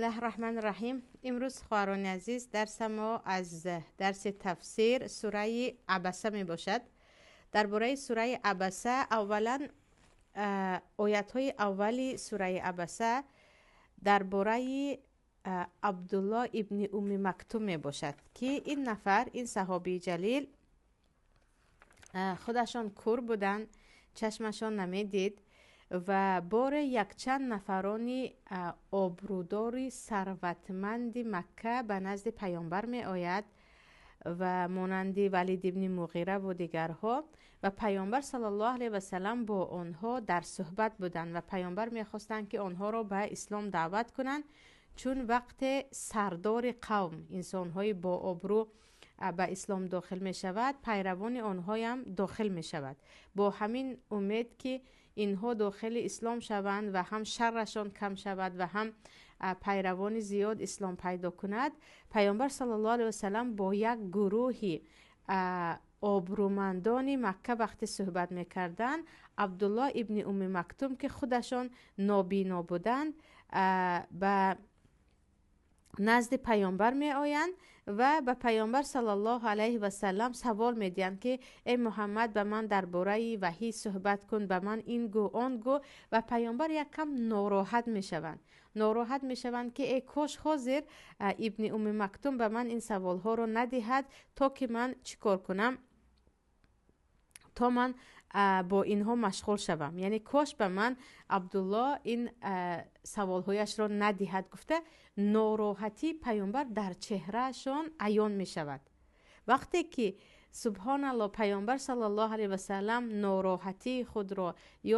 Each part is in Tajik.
الله الرحمن الرحیم. امروز خواهران عزیز، درس ما از درس تفسیر سوره عبسه می باشد. درباره سوره عبسه، اولا آیت های اولی سوره عبسه درباره عبدالله ابن ام مکتوم می باشد که این نفر، این صحابی جلیل، خودشان کور بودند، چشمشان نمیدید و بار якчанд нафарони обрӯдори сарватманди Макка ба назди паёмбар меояд ва монанди Валид ибни Муғира ва дигарҳо, ва паёмбар саллаллоҳу алайҳи васалам бо онҳо дар суҳбат буданд ва паёмбар мехостанд, ки онҳоро ба ислом даъват кунанд, чун вақте сардори қавм, инсонҳои бообрӯ ба ислом дохил мешавад, пайравони онҳоям дохил мешавад. Бо ҳамин умед, ки инҳо дохили ислом шаванд ва ҳам шаррашон кам шавад ва ҳам пайравони зиёд ислом пайдо кунад, паёмбар саллаллоҳу алайҳи васалам бо як гурӯҳи обрӯмандони Макка вақте суҳбат мекарданд, Абдуллоҳ ибни Уми Мактум, ки худашон нобино буданд, ба назди паёмбар меоянд ва ба паёмбар саллаллоҳу алайҳи васалам савол медиҳанд, ки эй Муҳаммад, ба ман дар бораи ваҳӣ суҳбат кун, ба ман ин гӯ, он гӯ. Ва паёмбар як кам нороҳат мешаванд, нороҳат мешаванд, ки эй кош ҳозир ибни Уми Мактум ба ман ин саволҳоро надиҳад, то ки ман чӣ кор кунам, то ман бо инҳо машғул шавам, яъне кош ба ман Абдуллоҳ ин саволҳояшро надиҳад гуфта, нороҳатии паёмбар дар чеҳраашон аён мешавад. Вақте ки, субҳоналло, паёмбар саллаллоҳу алайҳи васалам нороҳатии худро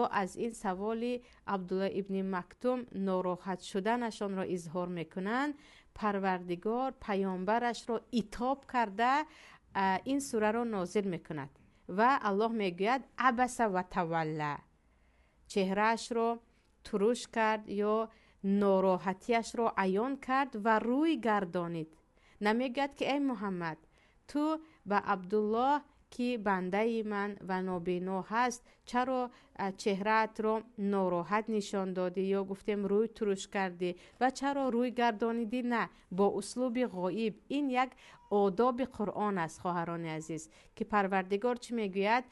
ё аз ин саволи Абдуллоҳ ибни Мактум нороҳат шуданашонро изҳор мекунанд, Парвардигор паёмбарашро итоб карда ин сураро нозил мекунад ва Аллоҳ мегӯяд: «Абаса ва тавалла», чеҳраашро туруш кард ё нороҳатиашро аён кард ва рӯй гардонид. Намегӯяд, ки эй Муҳаммад, ту ба Абдуллоҳ, ки бандаи ман ва нобино ҳаст, чаро чеҳраатро нороҳат нишон додӣ ё гуфтем рӯй туруш кардӣ ва чаро рӯй гардонидӣ? На, бо услуби ғоиб. Ин як одоби Қуръон аст, хоҳарони азиз, ки Парвардигор чӣ мегӯяд?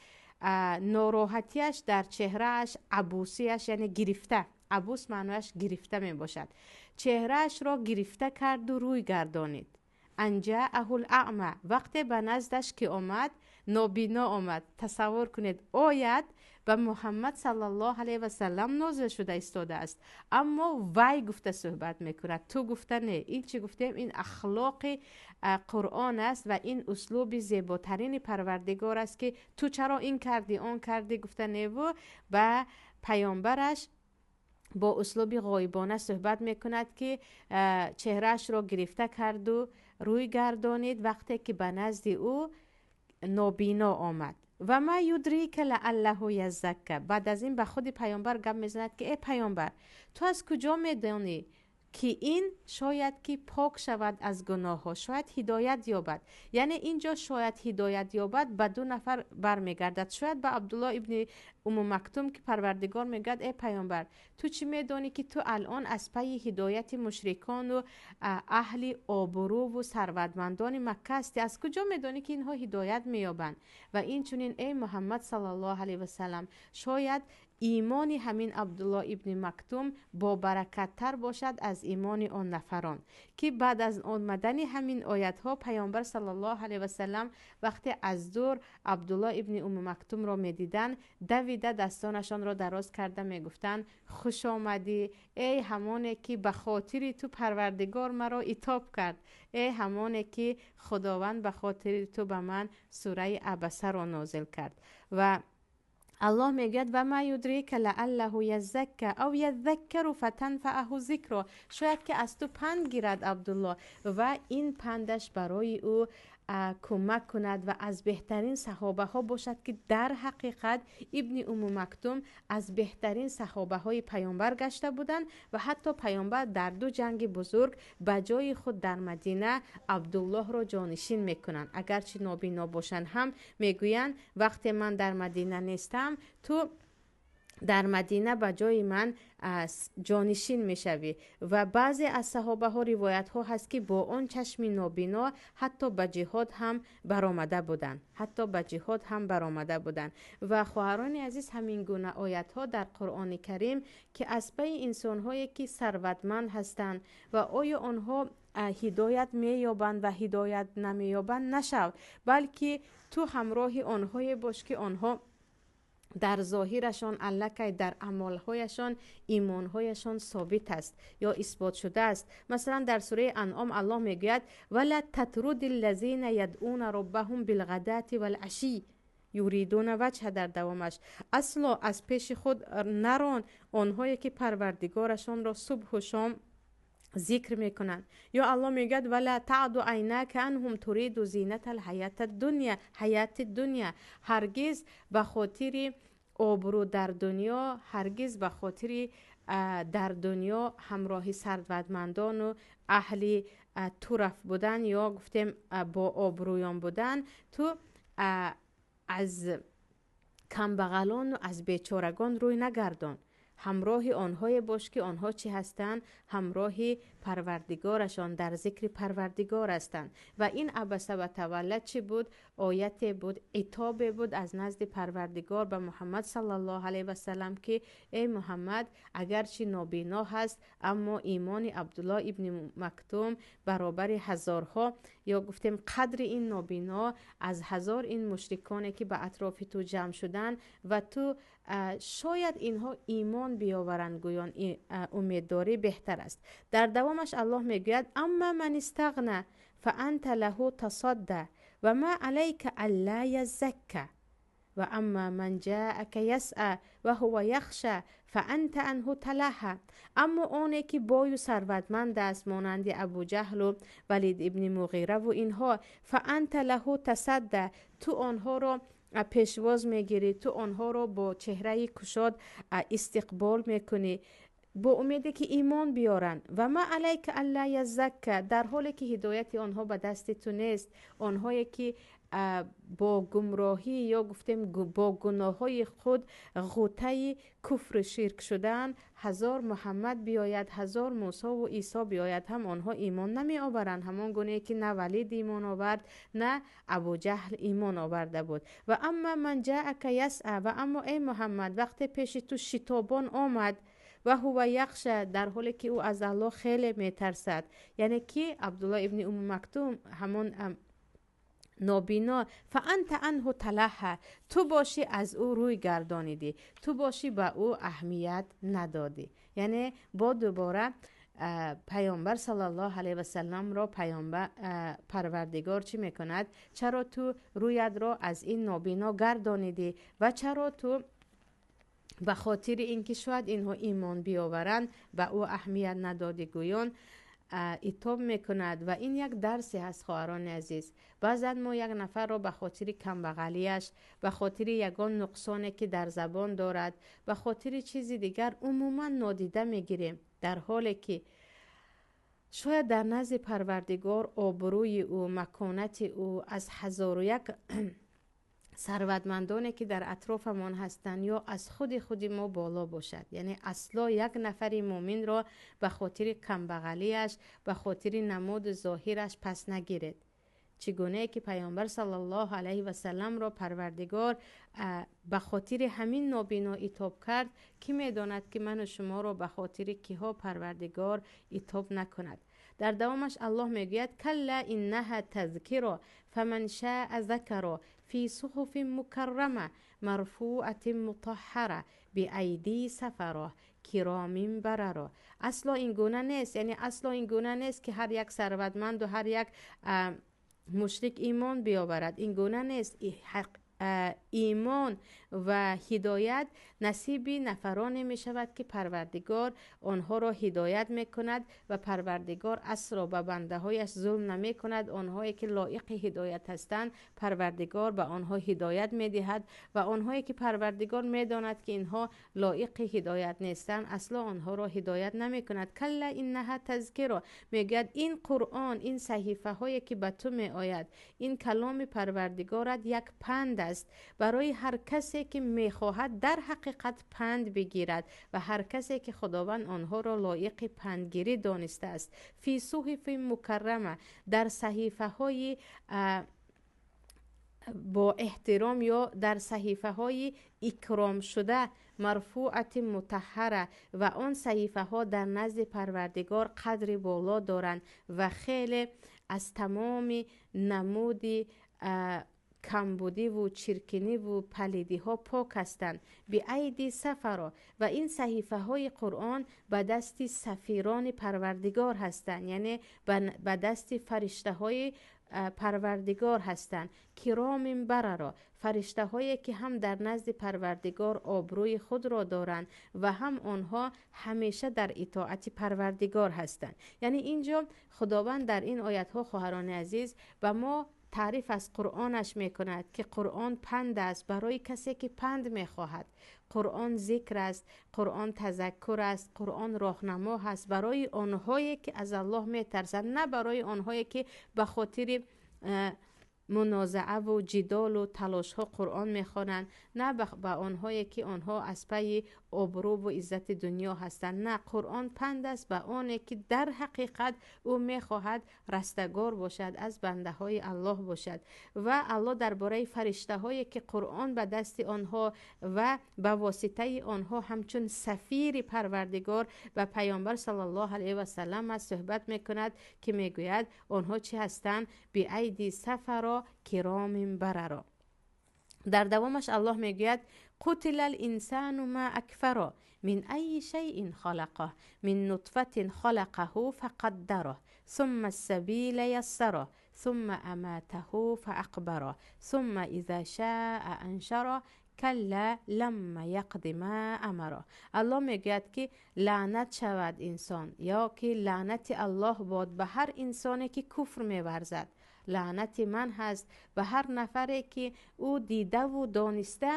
Нороҳатиаш дар чеҳрааш, абусияш, яъне гирифта, абус маънояш гирифта мебошад, чеҳраашро гирифта карду рӯй гардонид. أن جاءه الأعمى, вақте ба наздаш ки омад, нобино омад. Тасаввур кунед, оят ба Муҳаммад саллаллоҳу алайҳи васалам нозил шуда истодааст, аммо вай гуфта суҳбат мекунад, ту гуфта не. Ин чӣ гуфтем? Ин ахлоқи Қуръон аст ва ин услуби зеботарини Парвардигор аст, ки ту чаро ин кардӣ, он кардӣ гуфта неву, ба паёмбараш бо услуби ғоибона суҳбат мекунад, ки чеҳраашро гирифта карду рӯй гардонид, вақте ки ба назди ӯ нобино омад. و ما يدريك لعله يزكى. Баъд аз ин ба худи паёмбар гап мезанад, ки эй паёмбар, ту аз куҷо медонӣ, ки ин шояд ки пок шавад аз гуноҳҳо, шояд ҳидоят ёбад? Яъне ин ҷо шояд ҳидоят ёбад ба ду нафар бармегардад, шояд ба Абдуллоҳ ибни Уму Мактум, ки Парвардигор мегӯяд: эй паёмбар, ту чӣ медонӣ, ки ту алон аз пайи ҳидояти мушрикону аҳли обрӯву сарватмандони Макка ҳастӣ, аз куҷо медонӣ, ки инҳо ҳидоят меёбанд? Ва инчунин эй Муҳаммад саллаллоҳу алайҳи васалам, шояд имони ҳамин Абдуллоҳ ибни Мактум бобаракаттар бошад аз имони он нафарон. Ки баъд аз омадани ҳамин оятҳо паёмбар саллаллоҳу алайҳи васалам вақте аз дур Абдуллоҳ ибни Уму Мактумро медиданд, давида дастонашонро дароз карда мегуфтанд: «Хуш омадӣ, эй ҳамоне ки ба хотири ту Парвардигор маро итоб кард, эй ҳамоне ки Худованд ба хотири ту ба ман сураи Абасаро нозил кард». Ва Аллоҳ мегӯяд: «و ما يدريك لعله يزكى أو يذكر فتنفعه الذكرى». Шояд ки аз ту панд гирад Абдуллоҳ ва ин пандаш барои ӯ кӯмак кунад ва аз беҳтарин саҳобаҳо бошад, ки дар ҳақиқат ибни Уму Мактум аз беҳтарин саҳобаҳои паёмбар гашта буданд ва ҳатто паёмбар дар ду ҷанги бузург ба ҷои худ дар Мадина Абдуллоҳро ҷонишин мекунанд. Агарчи нобино бошанд ҳам, мегӯянд: вақте ман дар Мадина нестам, ту Дар Мадина ба ҷои ман ҷонишин мешавӣ. Ва баъзе аз саҳобаҳо ривоятҳо ҳаст, ки бо он чашми нобино ҳатто ба ҷиҳод ҳам баромада буданд, ҳатто ба ҷиҳод ҳам баромада буданд. Ва хоҳарони азиз, ҳамин гуна оятҳо дар Қуръони Карим, ки аз пайи инсонҳое ки сарватманд ҳастанд ва оё онҳо ҳидоят меёбанд ва ҳидоят намеёбанд, нашав, балки ту ҳамроҳи онҳое бош, ки онҳо дар зоҳирашон аллакай дар амалҳояшон имонҳояшон собит аст ё исбот шудааст. Масалан, дар сураи Анъом Аллоҳ мегӯяд: «Вала татруди ллазина ядъуна роббаҳум билғадати валашӣ юридуна ваҷҳа». Дар давомаш: асло аз пеши худ нарон онҳое ки парвардигорашонро субҳу шом зикр мекунанд. Ё Аллоҳ мегӯяд: «Вала таъду айнака анҳум туриду зината лҳаята дуня ҳаяти дуня». Ҳаргиз ба хотири обрӯ дар дунё, ҳаргиз ба хотири дар дунё ҳамроҳи сарватмандону аҳли тураф будан ё гуфтем бо обрӯён будан, ту аз камбағалону аз бечорагон рӯй нагардон. Ҳамроҳи онҳое бош, ки онҳо чӣ ҳастанд? Ҳамроҳи парвардигорашон дар зикри парвардигор ҳастанд. Ва ин абаса ва тавалла чӣ буд? Ояте буд, итобе буд аз назди парвардигор ба Муҳаммад саллаллоҳу алайҳи васалам, ки эй Муҳаммад, агарчи нобино ҳаст, аммо имони Абдуллоҳ ибни Мактум баробари ҳазорҳо ё гуфтем қадри ин нобино аз ҳазор ин мушриконе ки ба атрофи ту ҷамъ шуданд ва ту шояд инҳо имон биёваранд, гӯён умеддорӣ беҳтар аст. Дар давомаш Аллоҳ мегӯяд: «Амма ман истағна фаанта лаҳу тасадда ва ма алайка алла яззакка ва амма ман ҷаака ясъа ва ҳува яхша фаанта анҳу талаҳа». Аммо оне ки бою сарватманд аст, монанди Абуҷаҳлу Валид ибни Муғираву инҳо, фаанта лаҳу тасадда, ту онҳоро пешвоз мегирӣ, ту онҳоро бо чеҳраи кушод истиқбол мекунӣ бо умеде ки имон биёранд. Ва ма алайка алла яззакка, дар ҳоле ки ҳидояти онҳо ба дасти ту нест. Онҳое ки бо гумроҳӣ ё гуфтем бо гуноҳҳои худ ғутаи куфру ширк шудаанд, ҳазор Муҳаммад биёяд, ҳазор Мусову Исо биёяд ҳам онҳо имон намеоваранд, ҳамон гунае ки на Валид имон овард, на Абуҷаҳл имон оварда буд. Ва амма ман ҷаака ясъа, ва аммо эй Муҳаммад, вақте пеши ту шитобон омад, ва ҳува яхша, дар ҳоле ки ӯ аз Аллоҳ хеле метарсад, яъне ки Абдуллоҳ ибни Умм Мактум, ҳамон нобино, фаанта анҳу талаҳа, ту бошӣ аз ӯ рӯй гардонидӣ, ту бошӣ ба ӯ аҳамият надодӣ. Яъне бо дубора паёмбар саллаллоҳу алайҳи васалламро паёмбар парвардигор чӣ мекунад? Чаро ту рӯятро аз ин нобино гардонидӣ ва чаро ту ба хотири ин ки шояд инҳо имон биёваранд ба ӯ аҳамият надодӣ, гӯён итоб мекунад. Ва ин як дарсе ҳаст, хоҳарони азиз. Баъзан мо як нафарро ба хотири камбағалияш, ба хотири ягон нуқсоне ки дар забон дорад, ба хотири чизи дигар умуман нодида мегирем, дар ҳоле ки шояд дар назди парвардигор обрӯи ӯ, маконати ӯ аз ҳазору як сарватмандоне ки дар атрофамон ҳастанд ё аз худи худи мо боло бошад. Яъне асло як нафари муъминро ба хотири камбағалияш, ба хотири намуду зоҳираш пас нагиред. Чӣ гунае ки паёмбар саллаллоҳу алайҳи васалламро парвардигор ба хотири ҳамин нобино итоб кард, кӣ медонад, ки ману шуморо ба хотири киҳо парвардигор итоб накунад? Дар давомаш Аллоҳ мегӯяд: «Калла иннаҳа тазкиро фаман шаа закаро фи суҳуфин мукаррама марфуатин мутаҳҳара биайдии сафаро киромин бараро». Асло ин гуна нест, яъне асло ин гуна нест, ки ҳар як сарватманду ҳар як мушрик имон биёварад. Ин гуна нест. Имон ва ҳидоят насиби нафароне мешавад, ки парвардигор онҳоро ҳидоят мекунад, ва парвардигор асло ба бандаҳояш зулм намекунад. Онҳое ки лоиқи ҳидоят ҳастанд, парвардигор ба онҳо ҳидоят медиҳад, ва онҳое ки парвардигор медонад, ки инҳо лоиқи ҳидоят нестанд, асло онҳоро ҳидоят намекунад. «Калла иннаҳа тазкиро», мегӯяд, ин қуръон, ин саҳифаҳое ки ба ту меояд, ин каломи парвардигорат як панд аст. аст барои ҳар касе ки мехоҳад дар ҳақиқат панд бигирад ва ҳар касе ки Худованд онҳоро лоиқи пандгирӣ донистааст. Фи суҳуфи мукаррама, дар саҳифаҳои бо эҳтиром ё дар саҳифаҳои икромшуда, марфуати мутаҳҳара, ва он саҳифаҳо дар назди Парвардигор қадри боло доранд ва хеле аз тамоми намуди камбудиву чиркиниву палидиҳо пок ҳастанд. Биайди сафаро, ва ин саҳифаҳои Қуръон ба дасти сафирони Парвардигор ҳастанд, яъне ба дасти фариштаҳои Парвардигор ҳастанд. Киромин бараро, фариштаҳое ки ҳам дар назди Парвардигор обрӯи худро доранд ва ҳам онҳо ҳамеша дар итоати Парвардигор ҳастанд. Яъне инҷо Худованд дар ин оятҳо, хоҳарони азиз, ба мо таъриф аз Қуръонаш мекунад ки Қуръон панд аст барои касе ки панд мехоҳад. Қуръон зикр аст, Қуръон тазаккур аст, Қуръон роҳнамо ҳаст барои онҳое ки аз Аллоҳ метарсанд, на барои онҳое ки ба хотири мунозааву ҷидолу талошҳо Қуръон мехонанд, на ба онҳое ки онҳо аз пайи обрӯву иззати дунё ҳастанд. На, Қуръон панд аст ба оне ки дар ҳақиқат ӯ мехоҳад растагор бошад, аз бандаҳои Аллоҳ бошад. Ва Аллоҳ дар бораи фариштаҳое ки Қуръон ба дасти онҳо ва ба воситаи онҳо ҳамчун сафири Парвардигор ба Пайғамбар саллаллоҳу алайҳи васаллам аст суҳбат мекунад ки мегӯяд онҳо чӣ ҳастанд? Биайди сафаро киромин бараро. Дар давомаш Аллоҳ мегӯяд қутилал инсану ма акфаро мин айи шайин халақаҳ мин нутфатин халақаҳу фақаддараҳ сумма ассабила яссараҳ сумма аматаҳу фаақбараҳ сумма иза шаа аншараҳ калла ламма яқди ма амараҳ. Аллоҳ мегӯяд ки лаънат шавад инсон, ё ки лаънати Аллоҳ бод ба ҳар инсоне ки куфр меварзад. Лаънати ман ҳаст ба ҳар нафаре ки ӯ дидаву дониста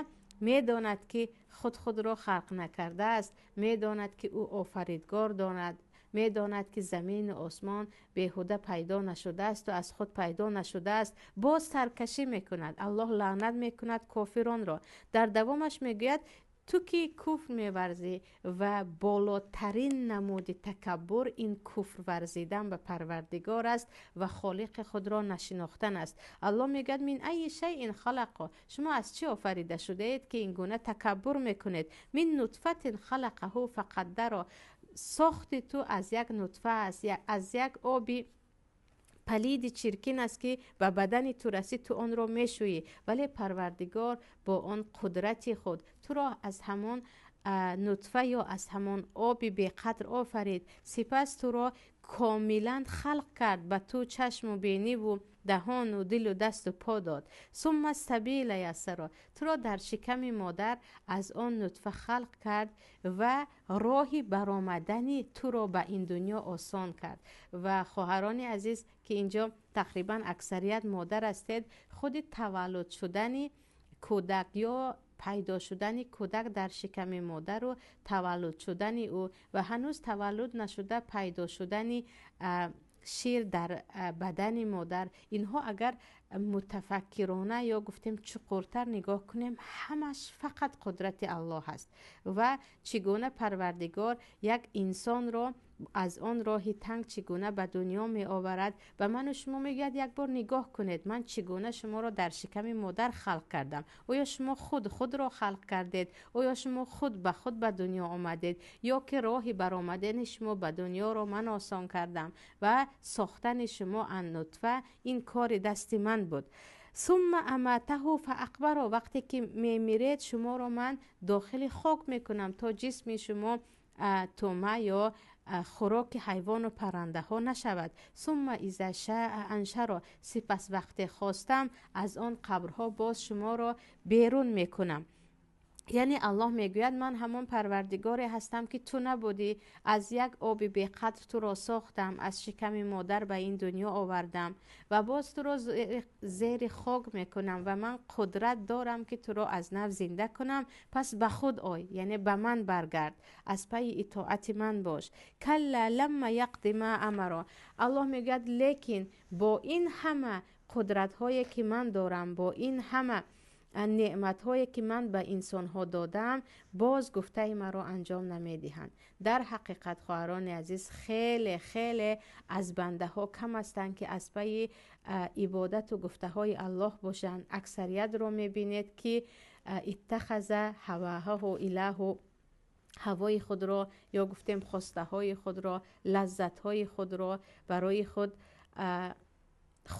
медонад ки худ худро халқ накардааст, медонад ки ӯ офаридгор донад, медонад ки замину осмон беҳуда пайдо нашудааст ва аз худ пайдо нашудааст, боз саркашӣ мекунад. Аллоҳ лаънат мекунад кофиронро. Дар давомаш мегӯяд ту ки куфр меварзӣ ва болотарин намуди такаббур ин куфр варзидан ба Парвардигор аст ва холиқи худро нашинохтан аст. Аллоҳ мегӯяд мин айи шайин халақо, шумо аз чӣ офарида шудаед ки ин гуна такаббур мекунед? Мин нутфатин халақаҳу фақаддаро, сохти ту аз як нутфа аст, аз як оби палиди чиркин аст ки ба бадани ту расид, ту онро мешӯӣ, вале Парвардигор бо он қудрати худ туро аз ҳамон нутфа ё аз ҳамон оби беқадр офарид, сипас туро комилан халқ кард, ба ту чашму биниву даҳону дилу дасту по дод. Сумма сабила яссаро, туро дар шиками модар аз он нутфа халқ кард ва роҳи баромадани туро ба ин дунё осон кард. Ва хоҳарони азиз ки инҷо тақрибан аксарият модар ҳастед, худи таваллуд шудани кӯдак ё пайдо шудани кӯдак дар шиками модару таваллуд шудани ӯ ва ҳанӯз таваллуд нашуда пайдо шудани шир дар бадани модар, инҳо агар мутафаккирона ё гуфтем чуқуртар нигоҳ кунем, ҳамаш фақат қудрати Аллоҳ аст. Ва чӣ гуна Парвардигор як инсонро аз он роҳи танг чӣ гуна ба дунё меоварад, ба ману шумо мегӯяд як бор нигоҳ кунед, ман чӣ гуна шуморо дар шиками модар халқ кардам. Оё шумо худ худро халқ кардед? Оё шумо худ ба худ ба дунё омадед? Ё ки роҳи баромадани шумо ба дунёро ман осон кардам ва сохтани шумо ан нутфа ин кори дасти ман буд. Сумма аматаҳу фаақбаро, вақте ки мемиред шуморо ман дохили хок мекунам то ҷисми шумо тӯма ё хӯроки ҳайвону паррандаҳо нашавад. Сумма иза шаа аншаро, сипас вақте хостам аз он қабрҳо боз шуморо берун мекунам. Яъне Аллоҳ мегӯяд ман ҳамон Парвардигоре ҳастам ки ту набудӣ, аз як оби беқадр туро сохтам, аз шиками модар ба ин дунё овардам ва боз туро зери хок мекунам ва ман қудрат дорам ки туро аз нав зинда кунам. Пас ба худ ой, яъне ба ман баргард, аз пайи итоати ман бош. Калла ламма яқди ма амаро, Аллоҳ мегӯяд лекин бо ин ҳама қудратҳое ки ман дорам, бо ин ҳама Неъматҳое ки ман ба инсонҳо додаам, боз гуфтаи маро анҷом намедиҳанд. Дар ҳақиқат, хоҳарони азиз, хеле хеле аз бандаҳо кам ҳастанд, ки аз пайи ибодату гуфтаҳои Аллоҳ бошанд. Аксариятро мебинед, ки иттахаза ҳаваҳу илаҳу, ҳавои худро ё гуфтем хостаҳои худро, лаззатҳои худро барои худ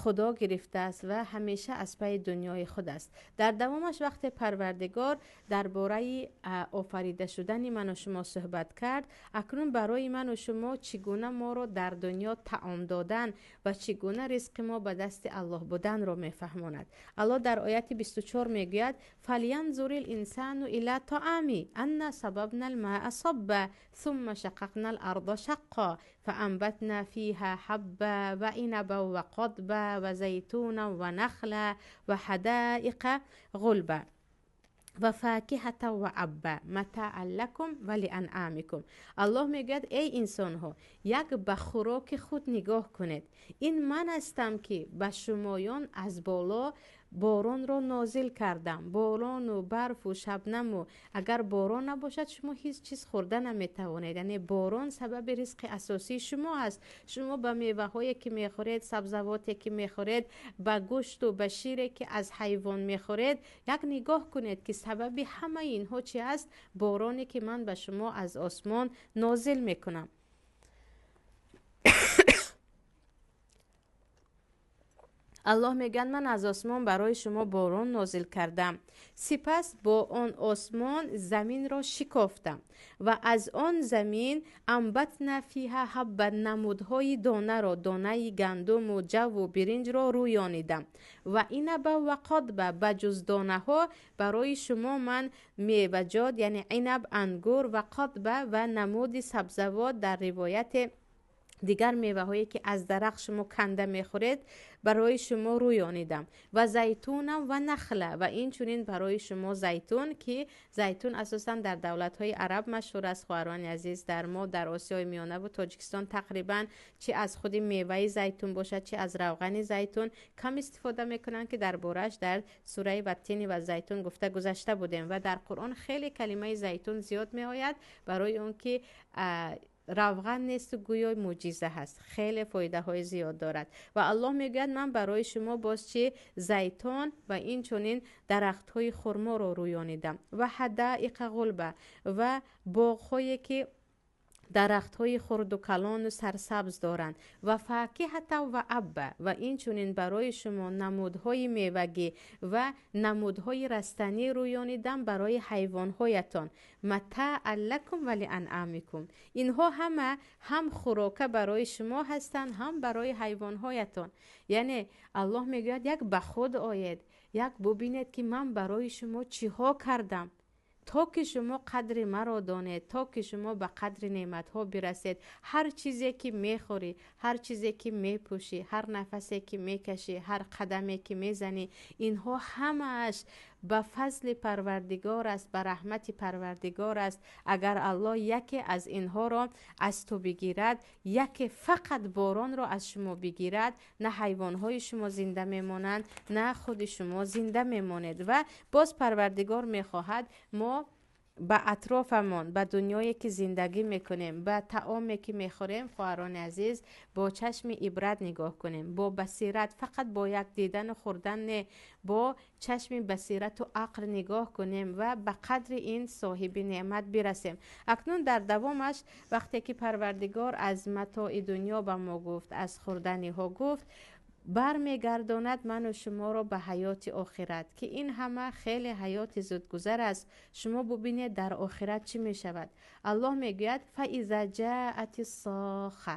худо гирифтааст ва ҳамеша аз пайи дунёи худ аст. Дар давомаш вақте Парвардигор дар бораи офарида шудани ману шумо суҳбат кард, акнун барои ману шумо чӣ гуна моро дар дунё таом додан ва чӣ гуна ризқи мо ба дасти Аллоҳ буданро мефаҳмонад. Аллоҳ дар ояти 24 мегӯяд: фалянзурил инсану ила таами анна сабабнал маа сабба сумма шақақнал арда шаққа фаанбатна фиҳа ҳабба ва инаба ва қадба ва зайтуна ва нахла ва ҳадаиқа ғулба ва факиҳата ва абба матаан лакум ва лианъамикум. Аллоҳ мегӯяд: эй инсонҳо, як ба хӯроки худ нигоҳ кунед. Ин ман ҳастам, ки ба шумоён аз боло боронро нозил кардам. Борону барфу шабнаму. Агар борон набошад, шумо ҳеҷ чиз хӯрда наметавонед. Яъне борон сабаби ризқи асосии шумо аст. Шумо ба меваҳое ки мехӯред, сабзавоте ки мехӯред, ба гӯшту ба шире ки аз ҳайвон мехӯред, як нигоҳ кунед, ки сабаби ҳамаи инҳо чи аст? Бороне ки ман ба шумо аз осмон нозил мекунам. Аллоҳ мегӯяд: ман аз осмон барои шумо борон нозил кардам, сипас бо он осмон заминро шикофтам ва аз он замин амбатна фиҳа ҳабба, намудҳои донаро, донаи гандуму ҷаву биринҷро рӯёнидам ва инаба ва қадба, ба ҷуз донаҳо барои шумо ман меваҷот, яъне инаб, ангур ва қадба ва намуди сабзавот, дар ривояте дигар меваҳое ки аз дарахт шумо канда мехӯред, барои шумо рӯёнидам ва зайтунам ва нахла, ва инчунин барои шумо зайтун, ки зайтун асосан дар давлатҳои араб машҳур аст. Хоҳарони азиз, дар мо дар Осиёи Миёнаву Тоҷикистон тақрибан чи аз худи меваи зайтун бошад, чи аз равғани зайтун кам истифода мекунанд, ки дар борааш дар сураи Ваттини ва зайтун гуфта гузашта будем. Ва дар Қуръон хеле калимаи зайтун зиёд меояд, барои он ки равған несту гӯё мӯъҷиза ҳаст, хеле фоидаҳои зиёд дорад. Ва Аллоҳ мегӯяд: ман барои шумо боз чи зайтон ва инчунин дарахтҳои хурморо рӯёнидам ва ҳадаиқа ғулба, ва боғҳое ки дарахтҳои хурду калону сарсабз доранд ва факиҳата ва абба, ва инчунин барои шумо намудҳои мевагӣ ва намудҳои растанӣ рӯёнидам барои ҳайвонҳоятон. Матаан лакум ва лианъамикум. Инҳо ҳама ҳам хӯрока барои шумо ҳастанд, ҳам барои ҳайвонҳоятон. Яъне Аллоҳ мегӯяд: як ба худ оед, як бубинед, ки ман барои шумо чиҳо кардам, то ки шумо қадри маро донед, то ки шумо ба қадри неъматҳо бирасед. Ҳар чизе ки мехӯрӣ, ҳар чизе ки мепӯшӣ, ҳар нафасе ки мекашӣ, ҳар қадаме ки мезанӣ, инҳо ҳамааш ба фазли Парвардигор аст, ба раҳмати Парвардигор аст. Агар Аллоҳ яке аз инҳоро аз ту бигирад, яке фақат боронро аз шумо бигирад, на ҳайвонҳои шумо зинда мемонанд, на худи шумо зинда мемонед. Ва боз Парвардигор мехоҳад мо ба атрофамон, ба дунёе ки зиндагӣ мекунем, ба таоме ки мехӯрем, хоҳарони азиз, бо чашми ибрат нигоҳ кунем, бо басират, фақат бо як дидану хӯрдан не, бо чашми басирату ақл нигоҳ кунем ва ба қадри ин соҳиби неъмат бирасем. Акнун дар давомаш вақте ки Парвардигор аз матои дунё ба мо гуфт, аз хӯрданиҳо гуфт, бармегардонад ману шуморо ба ҳаёти охират, ки ин ҳама хеле ҳаёти зудгузар аст. Шумо бубинед, дар охират чӣ мешавад. Аллоҳ мегӯяд: фаиза ҷаати соха.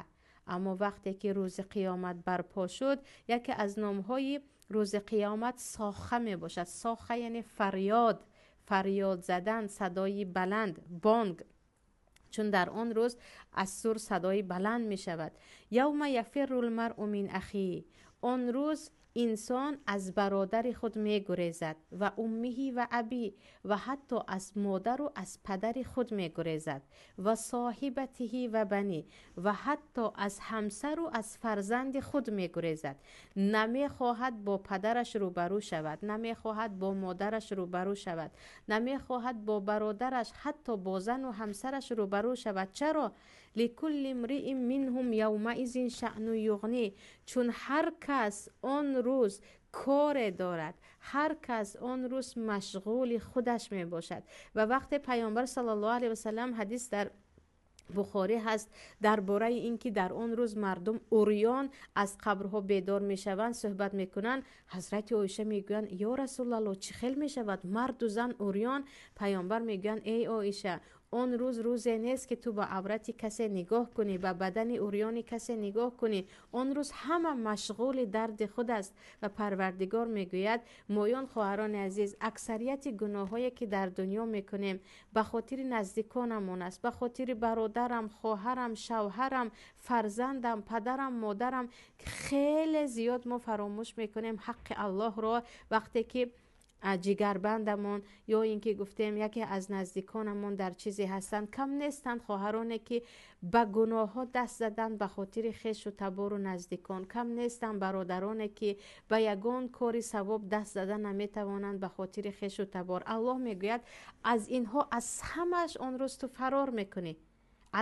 Аммо вақте ки рӯзи қиёмат барпо шуд, яке аз номҳои рӯзи қиёмат соха мебошад. Соха яъне фарёд, фарёд задан, садои баланд, бонг, чун дар он рӯз аз сур садои баланд мешавад. Явма яфирру лмаръу мин ахӣ. Он рӯз Инсон аз бародари худ мегурезад ва уммиҳи ва абӣ, ва ҳатто аз модару аз падари худ мегурезад, ва соҳибатиҳи ва банӣ, ва ҳатто аз ҳамсару аз фарзанди худ мегурезад. Намехоҳад бо падараш рӯбарӯ шавад, намехоҳад бо модараш рӯбарӯ шавад, намехоҳад бо бародараш, ҳатто бо зану ҳамсараш рӯбарӯ шавад. Чаро? Ликулли мриин минҳум явмаизин шаъну юғнӣ, чун ҳар кас он рӯз коре дорад, ҳар кас он рӯз машғули худаш мебошад. Ва вақте Пайғамбар саллаллоҳу алайҳи васаллам, ҳадис дар Бухорӣ ҳаст, дар бораи ин ки дар он рӯз мардум урён аз қабрҳо бедор мешаванд, суҳбат мекунанд, Ҳазрати Оиша мегӯянд: ё Расулаллоҳ, чӣ хел мешавад марду зан урён? Пайғамбар мегӯянд: эй Оиша, он рӯз рӯзе нест ки ту ба аврати касе нигоҳ кунӣ, ба бадани урёни касе нигоҳ кунӣ. Он рӯз ҳама машғули дарди худ аст. Ва Парвардигор мегӯяд: моён, хоҳарони азиз, аксарияти гуноҳҳое ки дар дунё мекунем ба хотири наздиконамон аст, ба хотири бародарам, хоҳарам, шавҳарам, фарзандам, падарам, модарам. Хеле зиёд мо фаромӯш мекунем ҳаққи Аллоҳро. Вақте ки ҷигарбандамон ё ин ки гуфтем яке аз наздиконамон дар чизе ҳастанд, кам нестанд хоҳароне ки ба гуноҳҳо даст заданд ба хотири хешу табору наздикон, кам нестанд бародароне ки ба ягон кори савоб даст зада наметавонанд ба хотири хешу табор. Аллоҳ мегӯяд: аз инҳо аз ҳамааш он рӯз ту фарор мекунӣ,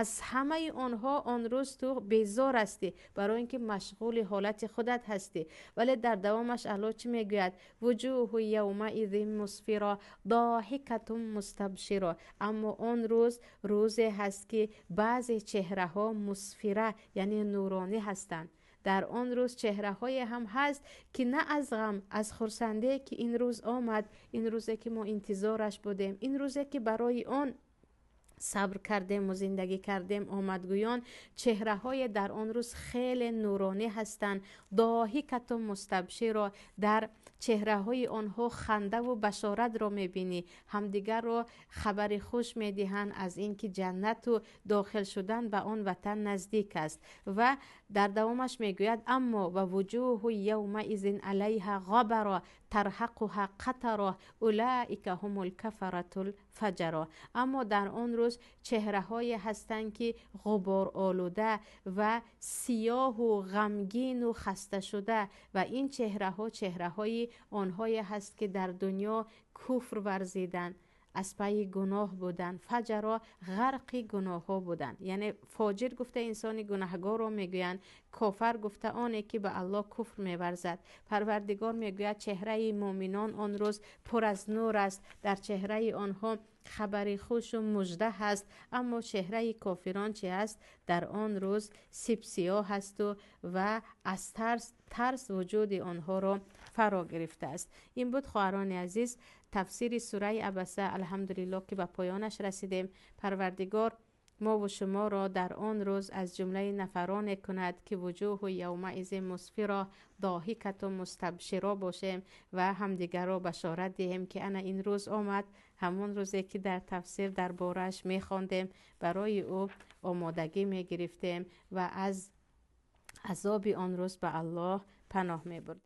аз ҳамаи онҳо он рӯз ту безор ҳастӣ, барои ин ки машғули ҳолати худат ҳастӣ. Вале дар давомаш Аллоҳ чӣ мегӯяд? Вуҷуҳу явмаизин мусфира доҳикатун мустабшира. Аммо он рӯз рӯзе ҳаст ки баъзе чеҳраҳо мусфира, яъне нуронӣ ҳастанд. Дар он рӯз чеҳраҳое ҳам ҳаст ки на аз ғам, аз хурсандие ки ин рӯз омад, ин рӯзе ки мо интизораш будем, ин рӯзе ки барои он сабр кардем ва зиндагӣ кардем, омадгӯён чеҳраҳое дар он рӯз хеле нуронӣ ҳастанд. Доҳикату мустабширо, дар чеҳраҳои онҳо хандаву башоратро мебинӣ, ҳамдигарро хабари хуш медиҳанд аз ин ки ҷаннату дохил шудан ба он ватан наздик аст. Ва дар давомаш мегӯяд: аммо ва вуҷуҳу явмаизин алайҳа ғабара тарҳақуҳа қатара улаика ҳумул кафаратул фаҷара. Аммо дар он рӯз чеҳраҳое ҳастанд ки ғуборолуда ва сиёҳу ғамгину хасташуда, ва ин чеҳраҳо чеҳраҳои онҳое ҳаст ки дар дунё куфр варзиданд, аз пайи гуноҳ буданд, фаҷаро ғарқи гуноҳҳо буданд. Яъне фоҷир гуфта инсони гунаҳгорро мегӯянд, кофар гуфта оне ки ба Аллоҳ куфр меварзад. Парвардигор мегӯяд чеҳраи муъминон он рӯз пур аз нур аст, дар чеҳраи онҳо хабари хушу мужда ҳаст. Аммо чеҳраи кофирон чи аст? Дар он рӯз сипсиёҳ ҳасту ва аз тарс вуҷуди онҳоро фаро гирифтааст. Ин буд, хоҳарони азиз, тафсири сураи Абаса. Алҳамдулиллоҳ ки ба поёнаш расидем. Парвардигор мову шуморо дар он рӯз аз ҷумлаи нафароне кунад ки вуҷуҳу явмаизин мусфиро доҳикату мустабширо бошем ва ҳамдигарро башорат диҳем ки ана ин рӯз омад, ҳамон рӯзе ки дар тафсир дар борааш мехондем, барои ӯ омодагӣ мегирифтем ва аз азоби он рӯз ба Аллоҳ паноҳ мебурдем.